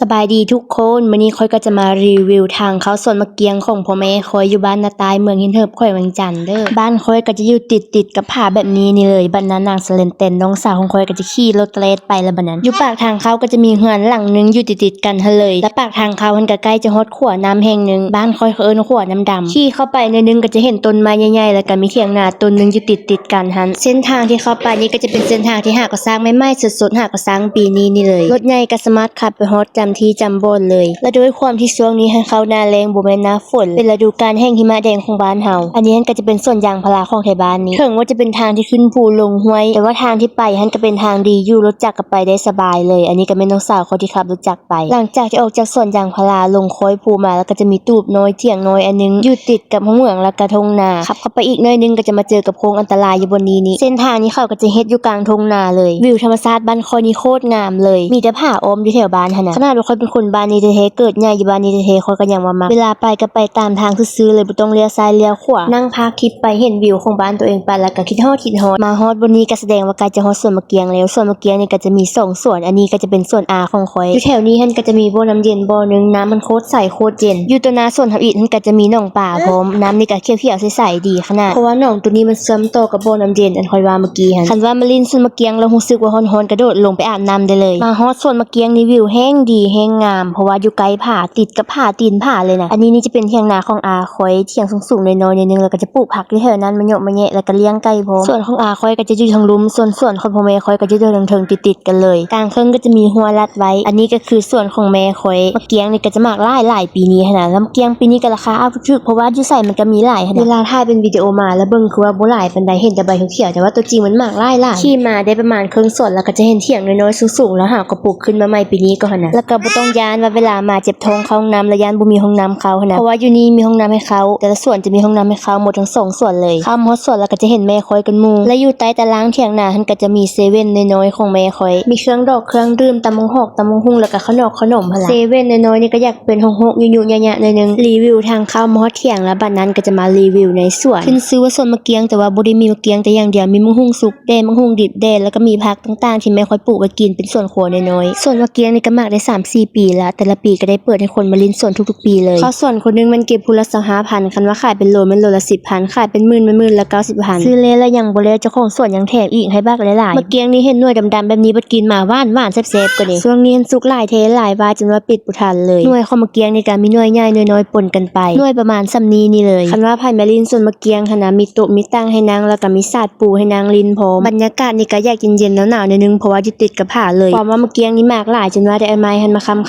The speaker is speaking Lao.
ສະບາຍດີທຸກຄົນ, ມື້ນີ້ຂ້ອຍກໍຈະມາຣີວິວທາງເຂົ້າສວນໝາກກຽງຂອງພໍ່ແມ່ຂ້ອຍຢູ່ບ້ານນາຕາຍ ເມືອງຫີນເຫີບ ແຂວງວຽງຈັນເດີ້. ບ້ານຂ້ອຍກໍຈະຢູ່ຕິດໆກັບຜາແບບນີ້ນີ້ເລີຍ. ບັດນັ້ນນາງສະແລນແຕນ ນ້ອງສາວຂອງຂ້ອຍກໍຈະຂີ່ລົດແລ່ນໄປລະບັດນັ້ນ. ຢູ່ປາກທາງເຂົ້າກໍຈະມີເຮືອນຫຼັງໜຶ່ງຢູ່ຕິດໆກັນຫັ້ນເລີຍ. ແລະປາກທາງເຂົ້າຫັ້ນກໍໃກ້ຈະຮອດຂົວນ້ຳແຫ່ງໜຶ່ງ. ບ້ານຂ້ອຍເຂົາເອີ້ນຂົວນ້ຳດຳ. ຂີ່ເຂົ້າໄປໜ້ອຍໜຶ່ງກໍຈະເຫັນຕົ້ນໄມ້ໃຫຍ່ໆ ແລ້ວກໍມີຖຽງນາຕົ້ນໜຶ່ງຢູ່ຕິດໆກັນຫັ້ນ. ເສັ້ນທາງທີ່ເຂົ້າໄປນີ້ກໍຈະເປັນເສັ້ນທາງທີ່ຫາກໍ່ສ້າງໃໝ່ໆ ສົດໆ ຫາກໍ່ສ້າງປີນີ້ນີ້ເລີຍ. ລົດໃຫຍ່ກໍສາມາດຂັບ ໄປຮອດຈຳທີ່ຈຳບ່ອນເລີຍ ແລະດ້ວຍຄວາມທີ່ຊ່ວງນີ້ຫັ້ນເຂົ້າໜ້າແລ້ງ ບໍ່ແມ່ນໜ້າຝົນ ເປັນລະດູການແຫ້ງຫິມະແດງຂອງບ້ານເຮົາ. ອັນນີ້ຫັ້ນກໍຈະເປັນສວນຢາງພາລາຂອງໄທບ້ານນີ້. ເຖິງວ່າຈະເປັນທາງທີ່ຂຶ້ນພູລົງຫ້ວຍ ແຕ່ວ່າທາງທີ່ໄປຫັ້ນກໍເປັນທາງດີຢູ່, ລົດຈັກກໍໄປໄດ້ສະບາຍເລີຍ. ອັນນີ້ກໍແມ່ນນ້ອງສາວຂ້ອຍທີ່ຂັບລົດຈັກໄປ. ຫຼັງຈາກທີ່ອອກຈາກສວນຢາງພາລາລົງຄ້ອຍພູມາ ແລ້ວກໍຈະມີຕູບນ້ອຍ ຖຽງນ້ອຍອັນໜຶ່ງ ຢູ່ຕິດກັບເມືອງ ແລ້ວກໍທົ່ງນາ. ຂັບເຂົ້າໄປອີກໜ້ອຍໜຶ່ງກໍຈະມາເຈີກັບໂຄ້ງອັນຕະລາຍຢູ່ບ່ອນນີ້ນີ້. ເສັ້ນທາງນີ້ເຂົາກໍຈະເຮັດຢູ່ກາງທົ່ງນາເລີຍ. ວິວທຳມະຊາດບ້ານຂ້ອຍນີ້ໂຄດງາມ ເລີຍ ມີແຕ່ຜາອ້ອມຢູ່ແຖວບ້ານຫັ້ນນະ. ຂະໜາດວ່າຂ້ອຍເປັນຄົນບ້ານນີ້ແທ້ໆ ເກີດໃຫຍ່ຢູ່ບ້ານນີ້ແທ້ໆ ຂ້ອຍກໍຍັງວ່າມັກ. ເວລາໄປກໍໄປຕາມທາງຊື່ໆເລີຍ ບໍ່ຕ້ອງລ້ຽວຊ້າຍລ້ຽວຂວາ. ນັ່ງພາກທິບໄປ ເຫັນວິວຂອງບ້ານຕົວເອງໄປ ແລ້ວກໍຄິດຮອດ ຄິດຮອດ. ມາຮອດບ່ອນນີ້ກໍສະແດງວ່າໃກ້ຈະຮອດສວນໝາກກຽງແລ້ວ. ສວນໝາກກຽງນີ້ກໍຈະມີສອງສວນ. ອັນນີ້ກໍຈະເປັນສວນອາຂອງຂ້ອຍ. ຢູ່ແຖວນີ້ຫັ້ນກໍຈະມີບໍ່ນ້ຳເຢັນບໍ່ໜຶ່ງ, ນ້ຳມັນໂຄດໃສໂຄດເຢັນ. ຢູ່ຕໍ່ໜ້າສວນທຳອິດຫັ້ນກໍຈະມີໜອງປາພ້ອມ. ນ້ຳນີ້ກໍຂຽວໆໃສໆ ດີຂະໜາດ ເພາະວ່າໜອງໂຕນີ້ມັນເຊື່ອມຕໍ່ກັບບໍ່ນ້ຳເຢັນອັນຂ້ອຍວ່າເມື່ອກີ້ຫັ້ນ. ຄັນວ່າມາຫຼິ້ນສວນໝາກກຽງແລ້ວຮູ້ສຶກວ່າຮ້ອນໆ ກະໂດດລົງໄປອາບນ້ຳໄດ້ເລີຍ. ມາຮອດສວນໝາກກຽງນີ້ວິວແຮ່ງດີແຮ່ງງາມ ເພາະວ່າຢູ່ໃກ້ຜາ ຕິດກັບຜາ ຕີນຜາເລີຍນະ. ອັນນີ້ນີ້ຈະເປັນຖຽງນາຂອງອາຂ້ອຍ ຖຽງສູງໆນ້ອຍໆໜ້ອຍໜຶ່ງ ແລ້ວກໍຈະປູກຜັກຢູ່ແຖວນັ້ນ ມະເຍາະມະແຍະ ແລ້ວກໍລ້ຽງໄກ່ພ້ອມ. ສວນຂອງອາຂ້ອຍກໍຈະຢູ່ທາງລຸ່ມ ສ່ວນສວນຂອງພໍ່ແມ່ຂ້ອຍກໍຈະຢູ່ທາງເທິງ ຕິດໆກັນເລີຍ. ກາງເຄິ່ງກໍຈະມີຮົ້ວລັດໄວ້. ອັນນີ້ກໍຄືສວນຂອງແມ່ຂ້ອຍ. ໝາກກຽງນີ້ກໍຈະໝາກຫຼາຍໆປີນີ້ຫັ້ນນະ. ແລ້ວໝາກກຽງປີນີ້ກໍລາຄາອາກຖືກໆ ເພາະວ່າຢູ່ໃສມັນກໍມີຫຼາຍຫັ້ນນະ. ເວລາຖ່າຍເປັນວິດີໂອມາແລ້ວເບິ່ງຄືວ່າບໍ່ຫຼາຍປານໃດ ເຫັນແຕ່ໃບຂຽວໆ ແຕ່ວ່າຕົວຈິງມັນໝາກຫຼາຍໆ. ຂີ່ມາໄດ້ປະມານເຄິ່ງສວນ ແລ້ວກໍຈະເຫັນຖຽງນ້ອຍໆສູງໆ ແລ້ວຫາກໍປູກຂຶ້ນມາໃໝ່ປີນີ້ກໍຫັ້ນນະ. ແລ້ວກໍບໍ່ຕ້ອງຢ້ານວ່າເວລາມາເຈັບທ້ອງເຂົ້າຫ້ອງນ້ຳ ແລ້ວຢ້ານບໍ່ມີຫ້ອງນ້ຳເຂົ້າຫັ້ນນະ ເພາະວ່າຢູ່ນີ້ມີຫ້ອງນ້ຳໃຫ້ເຂົ້າ. ແຕ່ລະສວນຈະມີຫ້ອງນ້ຳໃຫ້ເຂົ້າໝົດທັງສອງສວນເລີຍ. ຂ້າມຮອດສວນແລ້ວກໍຈະເຫັນແມ່ຂ້ອຍກັນໝູ່ ແລະຢູ່ໃຕ້ຕາລ່າງຖຽງນາຫັ້ນກໍຈະມີເຊເວັ່ນນ້ອຍໆຂອງແມ່ຂ້ອຍ. ມີເຄື່ອງດອກເຄື່ອງດື່ມ ຕຳບັກຫອກ ຕຳບັກຫຸ່ງ ແລ້ວກໍເຂົ້າໜອກເຂົ້າໜົມຫັ້ນລະ. ເຊເວັ່ນນ້ອຍໆນີ້ກໍຢາກເປັນຫົກໆ ຍຸໆຍະໆໜ້ອຍໜຶ່ງ. ຣີວິວທາງເຂົ້າມາຮອດຖຽງ ແລ້ວບັດນັ້ນກໍຈະມາຣີວິວໃນສວນ. ຂຶ້ນຊື່ວ່າສວນໝາກກຽງ ແຕ່ວ່າບໍ່ໄດ້ມີໝາກກຽງແຕ່ຢ່າງດຽວ, ມີໝາກຫຸ່ງສຸກແດ່ ໝາກຫຸ່ງດິບແດ່ ແລ້ວກໍມີຜັກຕ່າງໆທີ່ແມ່ຂ້ອຍປູກໄວ້ກິນ ເປັນສວນຄົວນ້ອຍໆ. ສວນໝາກກຽງນີ້ກໍໝາກໄດ້ສາມສີ່ປີລະ, ແຕ່ລະປີກໍໄດ້ເປີດໃຫ້ຄົນມາຫຼິ້ນສວນທຸກໆປີເລີຍ. ເຂົ້າສວນຄົນໜຶ່ງແມ່ນເກັບຜູ້ລະຊາວຫ້າພັນ, ຄັນວ່າຂາຍເປັນໂລແມ່ນໂລລະສິບພັນ, ຂາຍເປັນໝື່ນແມ່ນໝື່ນລະເກົ້າສິບພັນ. ຊື້ແລ້ວລະຍັງບໍ່ແລ້ວ ເຈົ້າຂອງສວນຍັງແຖມອີກໃຫ້ບັກຫຼາຍໆ. ໝາກກຽງນີ້ເຫັນໜ່ວຍດຳໆແບບນີ້ ບັດກິນມາຫວານໆແຊບໆ ກວ່ານີ້. ຊ່ວງນີ້ຫັ້ນສຸກຫຼາຍແທ້ຫຼາຍວ່າ ຈົນວ່າປິດບໍ່ທັນເລີຍ. ໜ່ວຍຂອງໝາກກຽງນີ້ກໍມີໜ່ວຍໃຫຍ່ໜ່ວຍນ້ອຍປົນກັນໄປ. ໜ່ວຍປະມານສ່ຳນີ້ນີ້ເລີຍ. ຄັນວ່າໃຜມາຫຼິ້ນສວນໝາກກຽງຫັ້ນນະ ມີໂຕະມີຕັ່ງໃຫ້ນັ່ງ ແລ້ວກໍມີສາດປູໃຫ້ນັ່ງຫຼິ້ນພ້ອມ. ບັນຍາກາດນີ້ກໍຢາກເຢັນໆໜາວໆໜ້ອຍໜຶ່ງ ເພາະວ່າຢູ່ຕິດກັບຜາເລີຍ. ຄວາມວ່າໝາກກຽງນີ້ໝາກຫຼາຍ ຈົນວ່າໄດ້ເອົາໄມ້ຫັ້ນມາຄ້ຳ